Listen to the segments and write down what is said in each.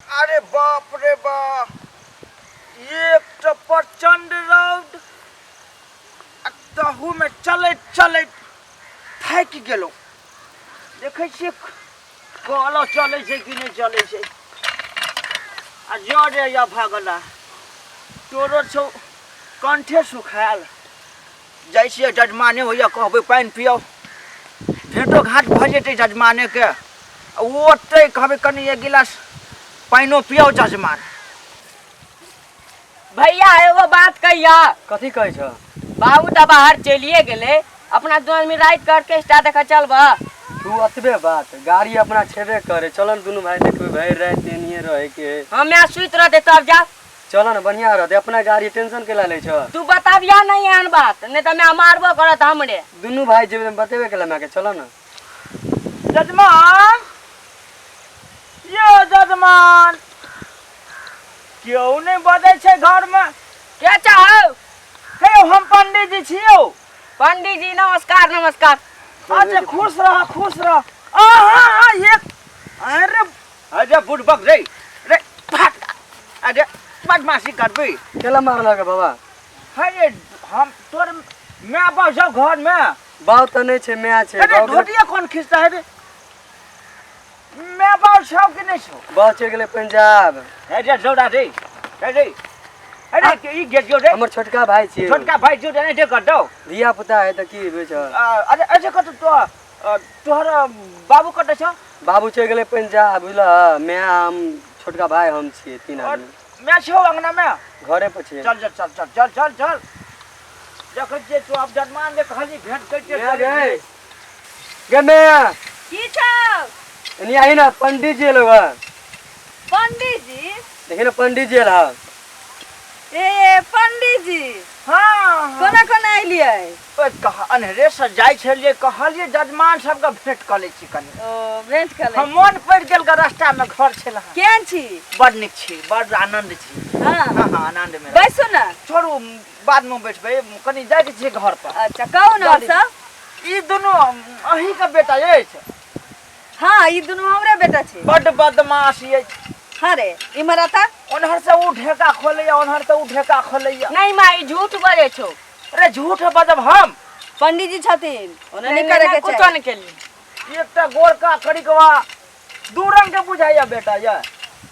अरे बाप रे बाप, एक तऽ प्रचंड रौद आ तहूमे चलैत चलैत थाकि गेलहुँ। देखै छियै कल चलै छै कि नहि चलै छै। आ जर रे या भागला तोरो छौ कंठे सुखायल। जाइ छियै जजमाने होइए, कहबै पानि पियाउ, भेँटो घाट भऽ जेतै जजमानेके। आ ओतै कहबै कनि एक गिलास पानिओ पियाउ जजमान। भैया एगो बात कहिया। कथी कहै छह? बाबू तऽ बाहर चलिए गेलै, अपना दू आदमी राति के ऑर्केस्ट्रा देखऽ चलबह? तू अतबे बात, गाड़ी अपना छेबे करे, चल न दुनू भाई देखबै, भरि राति एनिये रहे के है। हमे सुति रहते तब जा। चल न, बढ़िया रहते अपना गाड़ी, टेंशन केला लै छह? तू बताबिया नहीं एहन बात, नहीं तऽ मैं मारबो करत हमरे। दुनू भाई जेबै बतेबे केला माय के, चल न। जजमान यो जजमान, केओ नहि बजै छै घरमे। के चाहो? हे यौ, हम पंडीजी छियौ। पंडीजी नमस्कार नमस्कार। अच्छा खुश रह खुश रह। अहाँ एक अरे अरे बुढ़बक रे रे भाग, अरे बदमाशी करबी। केला मारलक बाबा? हे रे, हम तोर माय बाप सब घरमे। बाप तऽ नहि छै, माय छै। अरे धोतिया कोन खींचता है रे? माय बाप छौ कि नहि छौ? बाप चलि गेलै पंजाब। हे रे जौड़ा रे, हे रे, अरे ई गेलियो रे। हमर छोटका भाई छियै। छोटका भाई छियौ तऽ एनाहिते करतौ? धिया पुता है तऽ की होइ छै? अरे ऐसे कतौ तो तोहर बाबू कतऽ छौ? बाबू चलि गेलै पंजाब, बुझलह? माय हम छोटका भाई हम छियै, तीन आदमी। माय छौ अंगना मे? घरे पर छियै। चल चल चल चल चल चल चल, देखै छियै तू आब जजमान जे कहली भेंट करिते। माय गे, गे माय। की छौ? एनी आही ना, पंडित जी एलो हँ। पंडित जी? देखी ना, पंडित जी एल हँ। ए पंडित जी। हाँ। कोना कोना एलियै? ओए कहा अन्हरे से जाइ छलियै, कहलियै जजमान सबके भेंट कऽ लै छी कनि। ओ भेंट कऽ लै। हम मोन पड़ि गेल ग, रास्ता मे घर छल। हँ। केहन छी? बड़ नीक छी, बड़ आनंद छी। हाँ। हाँ हाँ, आनंद मे। बैसू ने। छोड़ू, बाद मे बैठबै, कनि जाइके छै घर पर। अच्छा कहू ने और सब। ई दुनू अहीं के बेटा अछि? हाँ, ई दुनू हमरे बेटा छै। बड बदमाश अछि। हाँ रे, इम्हर आता। ओनहर से उ ढेका खोलैया, ओनहर से उ ढेका खोलैया। नहीं माई, झूठ बजै छौ। अरे झूठ बजब हम? पंडित जी छथिन, ओना नहीं नहीं, करे नहीं, के कुछो चाही। नहीं केली। एकटा गोरका करिकवा दू रंग के बुझाइया बेटा ये।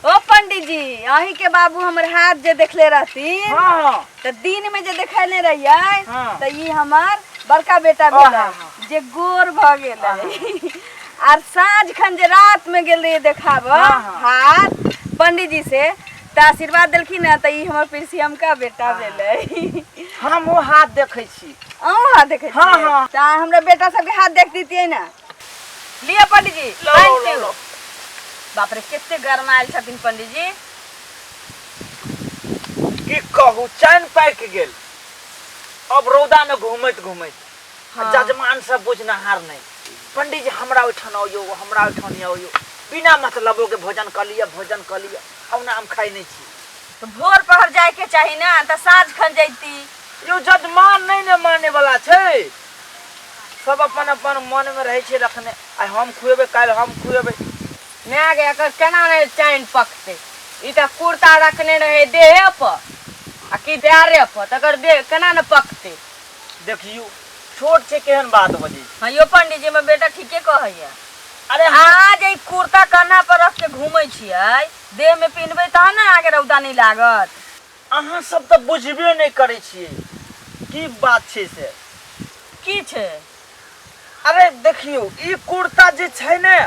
ओ पंडित जी, अहीं के बाबू हमर हाथ जे देखले रहथिन, हाँ हाँ, तऽ दिन में जे देखैले रहियै, हाँ, तऽ ई हमर बड़का बेटा हाँ, भेलै हाँ, हाँ, जे गोर भऽ गेलै। आर साँझ खन जे रात में गेल रहियै देखाबऽ हाँ, हाँ, हाथ पंडित जी से, तऽ आशीर्वाद देलखिन हँ, तऽ ई हमर प्रियमका बेटा भेलै। हम ओ हाथ देखै छी। अहूँ हाथ देखै हाँ, छियै? हाँ। तऽ अहाँ हमरा बेटा सबके हाथ देख दितियै ने। लिअ पंडित जी, लो, पानि लो, पीउ। लो। बाप रे, कते गरमायल छथिन पंडित जी। की कहू, चैन पाकि गेल अब रौदा में घूमैत घूमैत। हाँ। जजमान सब बुझनहार नहीं। पंडित जी हमरा ओहिठाम आउ, हमरा ओहिठाम आउ, बिना मतलबो के भोजन कऽ लिअ, भोजन कऽ लिअ। ओना हम खाइ नहीं छी। तऽ भोर पहर जाय के चाही ने, तऽ साँझ खन जैती। यौ जजमान नहीं ने माने वाला छै, सब अपन अपन मन में रहै छै रखने। आइ हम खुएबै, काल्हि हम खुएबै। माय गे, एकर केना नहि चैन पकतै? ई तऽ कुर्ता रखने रहे देहे पर आ कि डारे पर, तकर देह केना ने पकतै? देखियौ छोट छै, केहन बात बजै छै। हाँ यो पंडित जी, हमर बेटा ठीके कहैया। अरे अहाँ जे ई कुर्ता कन्हा पर रख के घूमै छियै, देह में पिन्हबै तहन ने अहाँके रौदा नहि लागत। अहाँ सब तऽ बुझबे नहि करै छियै की बात छै से। की छै? अरे देखियौ, ई कुर्ता जे छै ने,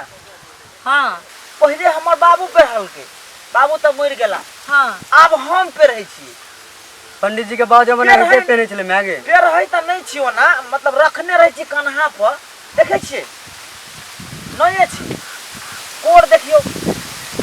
हाँ, पहिले हमर बाबू पहिरलकै, बाबू तऽ मरि गेला, हाँ, आब हम पहिरै छियै। पंडित जी के बाप जमाना पेरहै हेते पहिरै छलै माय गे। पेरहै तऽ नहि छियै ओना, मतलब रखने रहै छी कन्हा पर। देखै छियै नये छै, कोर देखियौ,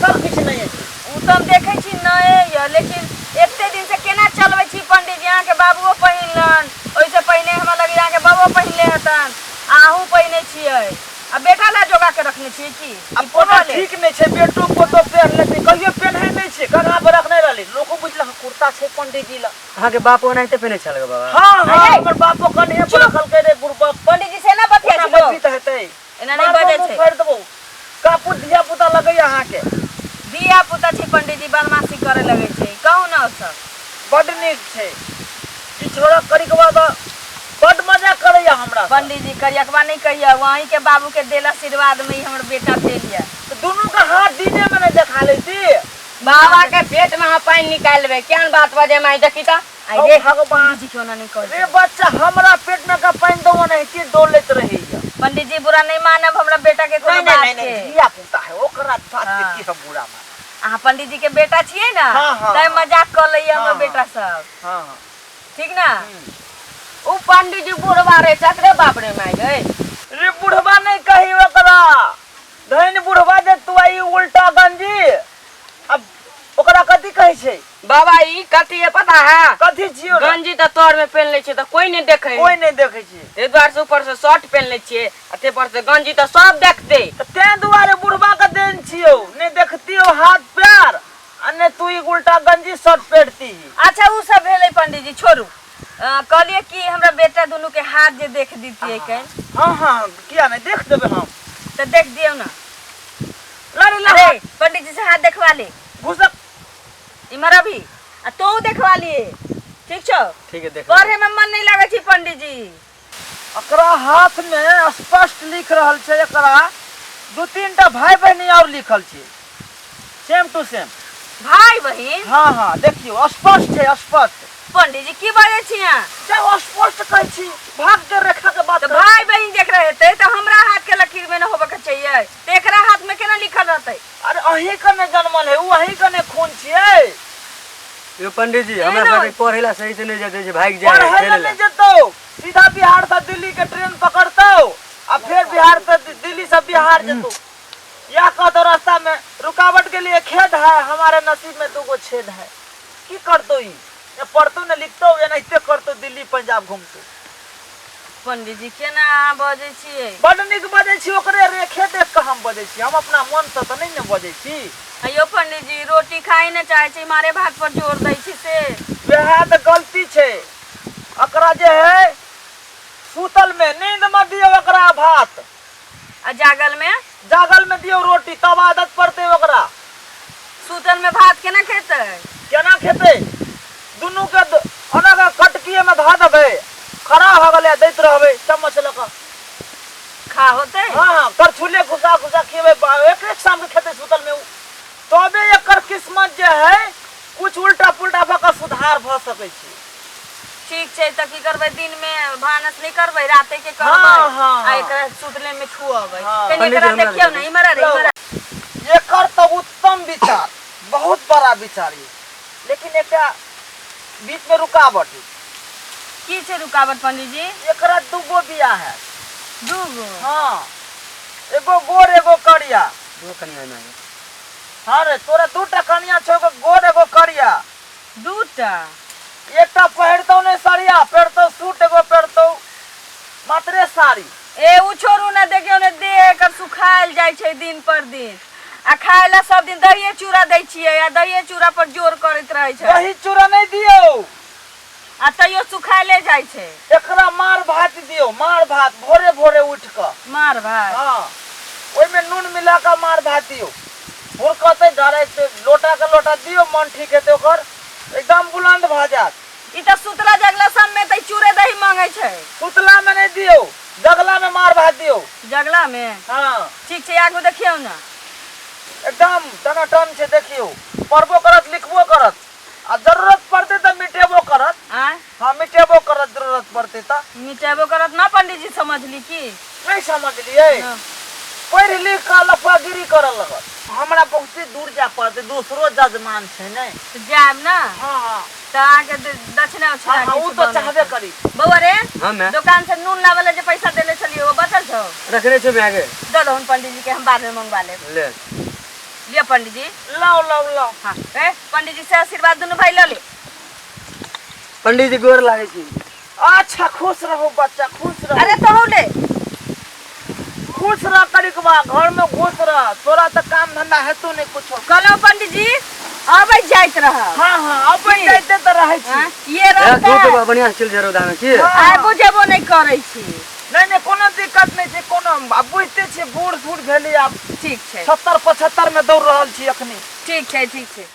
सब किछु नये छै। ओ तऽ हम देखै छी नये यऽ, लेकिन एते दिन से केना चलबै छी पंडित जी? अहाँके बाबुओ पहिनलन, ओहिसँ पहिने हमरा लगैया अहाँके बाबो पहिनले हेतन, आ अहूँ पहिने छियै। आ बेटा लए जोगा के रखने छियै की? आ ई कोनो फोटो ले ठीक नहि छै, बेटो पोतो पहिर लेतै, कहियो पेन्है नहि छै, कन्हा पर रखने रहलै, लोको बुझलक कुर्ता छै पंडित जी लग। अहाँके बाप ओनाहिते पहिनै छल गे बाबा? हाँ हाँ, अरे! हमर बापो कन्हे पर चुप! रखलकै रे बुढ़बक। पंडित जी से ना बतियाइ ओना छै लोक। बजबी तऽ हेतै। एना नहि मारबो बजै मुँह छै। फाड़ि देबौ। कापू धिया पुता लगैया अहाँके। धिया पुता छै पंडीजी बदमाशी करे लगै छै कहू ने और सब। बड नीक छै ई छोड़ा करिकबा तऽ बड मजा करैया हमरा सँ। पंडीजी करियकबा नहि कहिया, वहीं के बाबू के देल आशीर्वाद में ई हमर बेटा भेल यऽ। तऽ दुनू के हाथ दिने में नहि देखा लैती। बाबा के पेट में अहाँ पानि निकालि लेबै, केहन बात बजै माय, देखी तऽ। आई रे भगवान पंडीजी क्यों ना नहीं कहै रे बच्चा, हमरा पेट में का पानि दो नहीं डोलैत रहैया। पंडीजी बुरा नहीं मानब हमरा बेटा के कोनो नहीं बात नहीं के। नहीं, धिया पुता है ओकरा बात के हाँ। की हम बुरा मानब। अहाँ पंडीजी के बेटा छियै ना, हाँ, हाँ, तैं हाँ। मजाक कऽ लैया हमर हाँ, बेटा सब। हाँ हाँ ठीक ना? उ पंडीजी बुढ़वा रहे तकरे बाप रे माय गए। रे बुढ़वा नहीं कही ओकरा, धन बुढ़वा जे तू आई उल्टा गंजी, अब ओकरा कथी कहै छै? बाबा ई कथी है पता है? कथी छियो रे? गंजी तऽ तोर में पेन लै छै तऽ कोई नहीं देखे, कोई नहीं देखै छै। ताहि दुआरे से ऊपर से शर्ट पेन लै छियै आ ताहि पर से गंजी तऽ सब देखते। तऽ तें दुआरे बुढ़वा के देन छियौ, नहीं देखतियौ हाथ पैर आ ने तू ई उल्टा गंजी शर्ट पहिरती। अच्छा उ सब भेलै पंडीजी छोड़ू, कहलियै कि हमरा बेटा दुनू के हाथ जे देख दितियै कनि। हाँ हाँ किया नहीं देख देबै हम। तऽ देख दियौ ना। ला रे ला। अरे पंडीजी से हाथ देखवा ले। घुसक इमहर अभी आ तोहू देखवा लिए। ठीक छौ? ठीक है देख। पढ़े में मन नहीं लगे छै पंडीजी। एकरा हाथ में स्पष्ट लिख रहल छै, एकरा दू तीन टा भाई बहिनी और लिखल छै, सेम टू सेम। भाई बहिन? हाँ हाँ देखियो स्पष्ट छै, स्पष्ट। पंडीजी की बाजै छी अहाँ? जब स्पष्ट कहै छी भाग के रेखा के बात। तऽ भाई बहिन जेकरा हेतै तऽ हमरा हाथ के लकीर में न होबे के चाहिए, तऽ एकरा हाथ में केना लिखल रहतै? अरे अहीं के ने जन्मल है, उ अहीं के ने खून छियै। यो पंडीजी हमरा सबके पढ़े ला सही से नहीं जाते छै, भागि जाए पढ़े ला खेले ला। नहीं जेतौ, सीधा बिहार से दिल्ली के ट्रेन पकड़तौ आ फिर बिहार से दिल्ली से बिहार जेतौ। या कहतौ रास्ता में रुकावट के लिए खेद है, हमारे नसीब में दूगो छेद है। की करतौ ई? या पढ़तौ ने लिखतौ, एनाहिते करतौ दिल्ली पंजाब घूमतौ। पंडीजी केना अहाँ बजै छियै? बड नीक बजै छी, ओकरे रेखे देख कऽ हम बजै छी, हम अपना मन से तऽ नहि ने बजै छी। अयो पंडीजी रोटी खाइ ने चाहै छी, मारे भात पर जोर दै छी से। वएह तऽ गलती छै। एकरा जे है सुतल में नींद में दियौ एकरा भात, आ जागल में? जागल में दियौ रोटी, तब आदत पड़तै ओकरा। सुतल में भात केना खेतै? केना खेतै? दुनू के ओना के कटकिए में धऽ देबै, खड़ा भऽ गेलै दैत रहबै चम्मच लऽ कऽ। खा होतै? हाँ हाँ करछुले घुसा घुसा खिएबै, एक एक शाम के खेतै सुतल में उ, तबे एकर किस्मत जे है कुछ उल्टा पुल्टा भऽ कऽ सुधार भऽ सकै छै। ठीक छै तऽ की करबै, दिन में भानस नहीं करबै, राते के करबै। हाँ, हाँ, आ हाँ। एकरा सुतले में खुअबै। हाँ। कनि पंडीजी एकरा हमरा देखियौ ने, इमहर रे, इमहर। एकर तऽ उत्तम विचार, बहुत बड़ा विचार ई, लेकिन एकटा बीच में रुकावट है। की छै रुकावट पंडीजी? एकरा दूगो बियाह है। दूगो? हाँ, एगो गोर एगो करिया। दू कनिया एना है। हाँ रे, तोरा दूटा कनिया छौ, एगो गोर एगो करिया। दूटा? एकटा पहिरतौ नहि साड़िया, पहिरतौ सूट, एगो पहिरतौ मात्रे साड़ी। ए उ छोड़ू ने, देखियौ ने देह एकर सुखायल जाइ छै दिन पर दिन, आ खाय ला सब दिन दहिए चूड़ा दै छियै, आ दहिए चूड़ा पर जोर करैत रहै छै। दही चूड़ा नहि दियौ। आ तैयो सुखायले जाइ छै। एकरा मार भात दियौ, मार भात भोरे भोरे उठि कऽ। मार भात? हाँ, ओहिमे नून मिला कऽ मार भात दियौ, हुरकतै डराइते, लोटा के लोटा दियौ, मन ठीक हेतै ओकर, एकदम बुलंद भऽ जायत। ई तऽ सुतला जगला सब में तऽ चूड़े दही मांगे छै। सुतला में नहीं दियौ, जगला में मार भात दियौ। जगला में? हाँ। ठीक छै, आगू देखियौ ने। एकदम टनाटन छै, देखियौ पढ़बो करत लिखबो करत, आ जरूरत पड़तै तऽ मिटेबो करत। आँय? हाँ मिटेबो करत जरूरत पड़तै तऽ। मिटेबो करत ना पंडीजी, समझली की? नहीं समझलियै? हाँ। पढ़ि लिख कऽ लफागिरी करऽ लगत। हमरा बहुते दूर जाय पड़तै, दोसरो जजमान छै ने। तऽ जायब ना? हाँ हाँ। तऽ अहाँके दक्षिणा उक्षिणा हाँ, हाँ, किछु उ तऽ बनत। चाहबे करी। बौआ रे, हाँ, माय। दोकान से नून लाबै लए जे पैसा देले छलियै ओ बचल छौ? रखने छौ माय गे। दऽ दहुन पंडीजी के, हम बाद में मंगवा लेब। ले। लिअ पंडीजी। लाओ लाओ लाओ। हाँ, ए पंडीजी से आशीर्वाद दुनू भाई लऽ ले। पंडीजी गोर लागै छी। अच्छा खुश रहो बच्चा, खुश रहो। अरे तोहू ले। खुश रह करिकबा, घर में घुस रह, तोरा तऽ काम धंधा हेतो नहीं कुछो। कहलहुँ पंडीजी अबै जाइत रह। हाँ हाँ अबै की? जाइते तऽ रहै छी। हाँ, ये ए, रहतै। धूप बढ़िया से चलि जाइ रौदा में की? हाँ। आबो जेबो नहीं करै छी। नहि नहि, कोनो दिक्कत नहि छै कोनो। आब बुझिते छियै, बूढ़ सूढ़ भेलियै आब। ठीक छै। 70 75 मे दौड़ रहल छी अखनी। ठीक छै, ठीक छै।